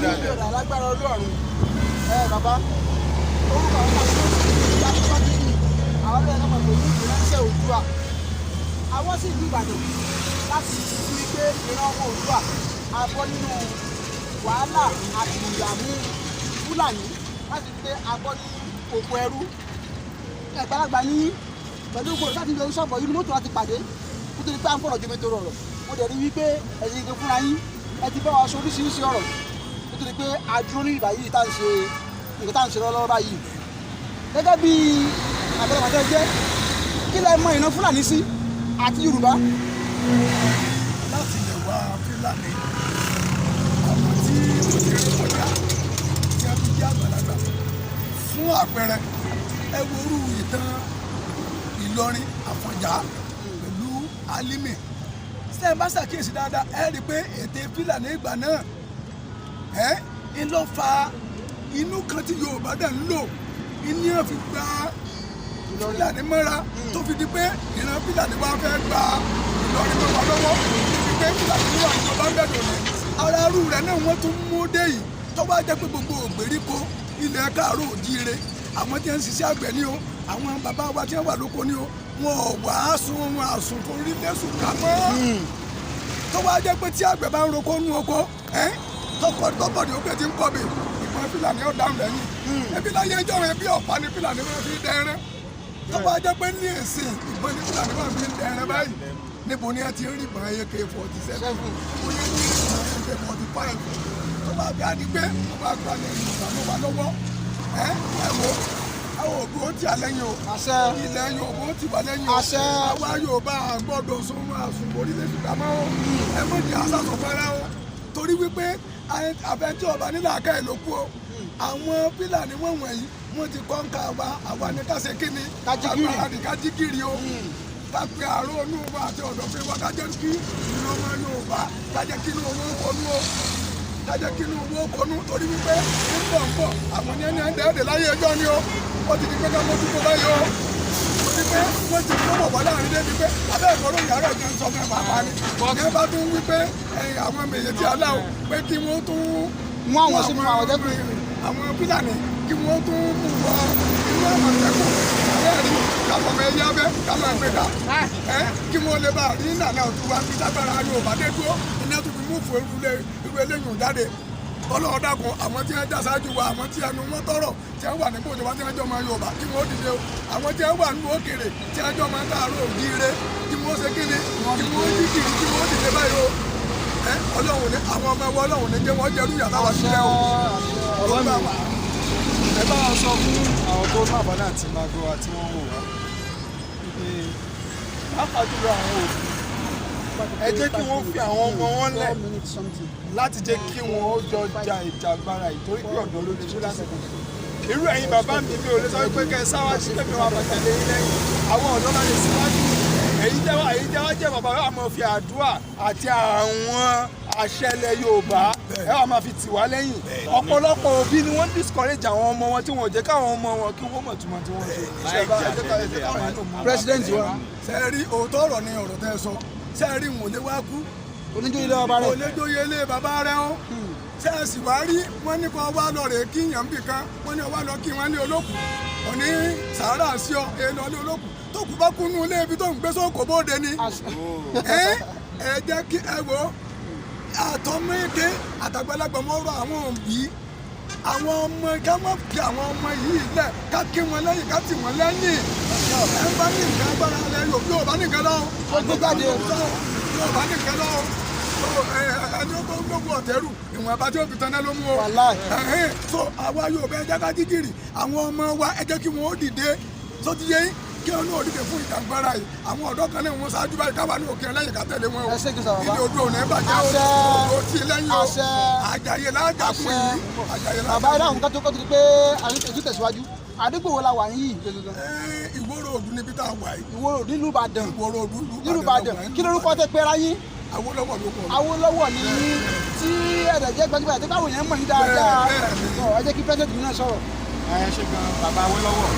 Ìyọ̀dà lágbára Ọlọ́run. Ẹ bàbá, orúkọ àwọn pàṣẹ ìyá tó bá bí àwọn ọlọ́yẹ̀ náà pẹ̀lú ìránṣẹ́ Oòduà. Àwọn sì ìlú Ìbàdàn láti rí i pé ìran ọmọ Oòduà a bọ́ nínú wàhálà àti ìdààmú Fúlàní, láti rí i pé a bọ́ ní oko ẹrú. Ẹ̀gbàlagbà ní pẹ̀lú gbòòrò láti lọ sọ̀bọ̀ inú mọ́tò láti pàdé nítorí pé à ń fọ̀rọ̀ jomi tó rọrọ̀. Mo dẹ̀ rí wípé ẹ̀yin gan fúnra yín, ẹ ti bá wa sọ oríṣiríṣi ọ̀rọ̀ nítorí pé a dúró ní ìgbà yìí tá à ń ṣe nǹkan tá à ń ṣe lọ́wọ́ báyìí. Gẹ́gẹ́ bí àgbàlagbà tẹ́ jẹ́, kí lẹ mọ ìran Fúlàní sí àti Yorùbá? Láti lè wá Fúlàní, àwọn tí ó ti rí kọjá tí a fi jẹ́ àgbàlagbà, fún àpẹẹrẹ, ẹ wo orú ìtàn Ìlọrin Àfọ̀njá pẹ̀lú Alimi. Ṣé ẹ bá ṣàkíyèsí dáadáa, ẹ rí i pé ètè Fúlàní ìgbà náà ẹ ń lọ fa inú kan tí Yorùbá dẹ̀ ń lò ní ẹ̀ fi gba Fúlàní mọ́ra, tó fi di pé ìran Fúlàní wá fẹ́ gba Ìlọrin mọ́ wa lọ́wọ́, níbi pé Fúlàní wà ìjọba ń bẹ̀rẹ̀ òní. Ara rú rẹ̀ náà wọ́n tún mú dé yìí, tó bá jẹ́ pé gbogbo ògbèríko ilẹ̀ káàárọ̀ òjíire, àwọn tí ń ṣiṣẹ́ àgbẹ̀ ni o, àwọn bàbá wa tí wọ́n wà lóko ni o, wọn ò wá sun wọn àsùn forí lẹ́sùn ká mọ́. Tó wá jẹ́ pé tí àgbẹ̀ bá ń roko nú oko ẹ́ tọkọ tọkọdé ó pé tí ń kọbè, ìbọn Fúlàní ó dáhùn lẹ́yìn. Ẹbí láyé ẹjọ́ rẹ bí ọ̀pá ní Fúlàní wọn fi dẹ́rẹ́. Tó bá jẹ́ pé ní èsì, ìbọn ní Fúlàní wọn fi dẹ́rẹ́ báyìí. Níbo ni ẹ ti ń rí ìbọn AK-47? Níbo ni ẹ ti ń rí ìbọn AK-45? Tó bá bí adigbé tó bá gbalẹ̀ Yorùbá mọ́ wa lọ́wọ́, ẹ ẹ wo àwọn òbí ó ti àlẹ́yìn o. Àṣẹ. Ilẹ̀ Yorùbá ó ti wà lẹ́yìn o. Àṣẹ. Àwa Yorùbá àgbọ̀dọ̀ sún àsùn orílẹ̀ ṣùgbọ́n o, ẹ mọ̀ ní àṣàṣọ fẹ́rẹ́ o, torí wípé àfẹ́tí ọba nílẹ̀ àká ẹ̀ ló kú o. Àwọn Fúlàní wọ̀n wọ̀nyí, wọ́n ti kọ́ ń ká wa. Àwa ní ká ṣe kíni? Ká jí gìrì. Ká ká jí gìrì o, ká pe àárọ̀ inú wa àti ọ̀dọ̀fin wa, ká jẹ́ kí ìlú ọmọ Yorùbá, ká jẹ́ kí inú owó kọnú o, ká jẹ́ kí inú owó kọnú, torí wípé ń bọ̀ ń bọ̀, àwọn ní ẹni ẹ̀ńdẹ́ láyé ẹjọ́ ni o. Ó ti di pé ká mójútó báyìí o, torí pé wọ́n ti kó bọ̀ wá láàrin débi pé abẹ́ ìkọ́rọ̀ yàrá ìjẹun ń sọ fún ẹ̀ pàápàá ni ní ẹ bá tún wí pé ẹ̀yìn àwọn mèye tí aláwọ̀ pé kí wọ́n tún Mú àwọn sínú àwọn tẹ́kùn. Àwọn Fúlàní, kí wọ́n tún mú wọ inú Àmọ̀tẹ́kùn abẹ́rẹ́ káfọ̀mọ́ ẹ̀yà abẹ́ káfọ̀ ẹgbẹ́ ká ẹ́ kí wọ́n lè bá rí nàlẹ́ ọ̀tún wa fi dágbára Yorùbá dé dúró. Iná tó fi mú fún irú eléyìí jáde. Ọlọ́run dákun, àwọn tí wọ́n já ṣáájú wa, àwọn tí ẹnu wọn tọrọ, tí wọ́n wà nípò ìjọba, tí wọ́n jọ máa Yorùbá, kí wọ́n dìde o. Àwọn tí wọ́n wà nínú òkèrè, tí wọ́n jọ máa káàárọ̀ òjíire, kí wọ́n ṣe kíni? Kí wọ́n jí kiri, kí wọ́n dìde báyìí o. Ẹ Ọlọ́run ní àwọn ọmọ ẹwọ́, Ọlọ́run ní jẹ́ wọ́n jẹ́rú yàrá wa sílẹ̀ o. Bàbá mi, ẹ bá wa sọ fún àwọn tó ní àǹfààní àti máa gbọ́ wa tí wọ́n ń wò wá wípé pàápàá jùlọ àwọn òbí, ẹ jẹ́ kí wọ́n fi àwọn ọmọ wọn lẹ̀ láti jẹ́ kí wọ́n ó jọ ja ìjàgbara yìí, torí pé ọ̀dọ́ ló lè ṣe lásìkò. Irú ẹ̀yin bàbá mi, mi ò lè sọ wípé kẹ́ ẹ sáwájú, kẹ́mi wà máa tẹ̀lé yín lẹ́yìn. Àwọn ọ̀dọ́ máa lè síwájú. Èyí tẹ́ wá jẹ́ bàbá wa, máa fi àdúrà àti àwọn àṣẹlẹ̀ Yorùbá, ẹ wà máa fi tì wá lẹ́yìn. Ọ̀pọ̀lọpọ̀ òbí ni wọ́n discourage àwọn ọmọ wọn, tí wọ́n ò jẹ́ káwọn ọmọ wọn kí wọ́n mọ̀ túmọ̀ tí wọ́n ṣe. Ṣe bá ẹ jẹ́ ká ẹ jẹ́ káwọn yẹn náà mọ̀. President wa. Ṣe rí, òótọ́ ọ̀rọ̀ ni ọ̀rọ̀ tẹ́ ẹ sọ. Ṣe rí, wọn ò lè wá kú. Oníjóyè ilé ọba rẹ. Kò lè jóye ilé bàbá rẹ o. Ṣe é sì wá rí, wọ́n ní kó wá lọ rè kí yàn bì kan, wọ́n ní wá lọ kí wọ́n ní olókùn òní sàárà sí ọ èèlò ní olókùn tó kù bá kú nú ilé ibi tó ń gbé sóko bóde ni. Ẹ ẹ jẹ́ kí ẹ wò àtọmọ́eke àtàgbàlagbà mọ́rọ̀ àwọn òbí, àwọn ọmọ, ká má fi àwọn ọmọ yìí lẹ̀, ká kí wọn lẹ́yìn, ká tì wọ́n lẹ́yìn. Ẹ ń bá ní nǹkan agbára lẹ yóò bá nìkan lọ. Ó gbé jáde. Yóò bá nìkan lọ. Ẹni ó tó ń gbógun ọ̀tẹ́rù, ìwọ̀n àbá tí ó fi tan náà ló mú o. Wàláì. Ẹ̀hẹ́n, so àwa yóò bẹ ẹjẹ́ ká jígìrì. Àwọn ọmọ wa, ẹ jẹ́ kí wọ́n ó dìde tó ti yé yín, kí wọn náà dìde fún ìjàngbara yìí. Àwọn ọ̀dọ́ kan náà wọ́n ṣáájú báyìí, káwa ní òkè lẹ́yìn, ká tẹ̀lé wọn o. Ẹ ṣé kí sọ bàbá. Ilé odò ò ní bàjẹ́ o. Àṣẹ. Odò tí lẹ́yìn o. Àṣẹ. Àjàyè lájàkùn Àṣẹ. yìí, Àjàyè Bàbá, ẹ lájàkùn. dáhùn kátó di pé ètò tẹ̀síwájú. Àdúgbò wo la wà yìí gangan? Ìwó Road níbi tá a wà yìí. Ìwó Road nílùú Ìbàdàn. Ìwó Road. Nílùú Ìbàdàn. Kí lórúkọ tẹ pera yín? Awólọ́wọ̀ ló kọ. Awólọ́wọ̀ ní yín, tí ẹ̀rẹ̀ jẹ́ gbajúgbajà tí káwọn èèyàn mọ̀ yín dáadáa. Bẹ́ẹ̀ ni. Ẹ jẹ́ kí president mi náà sọ̀rọ̀. Ẹ ṣe gan, bàbá Awólọ́wọ̀.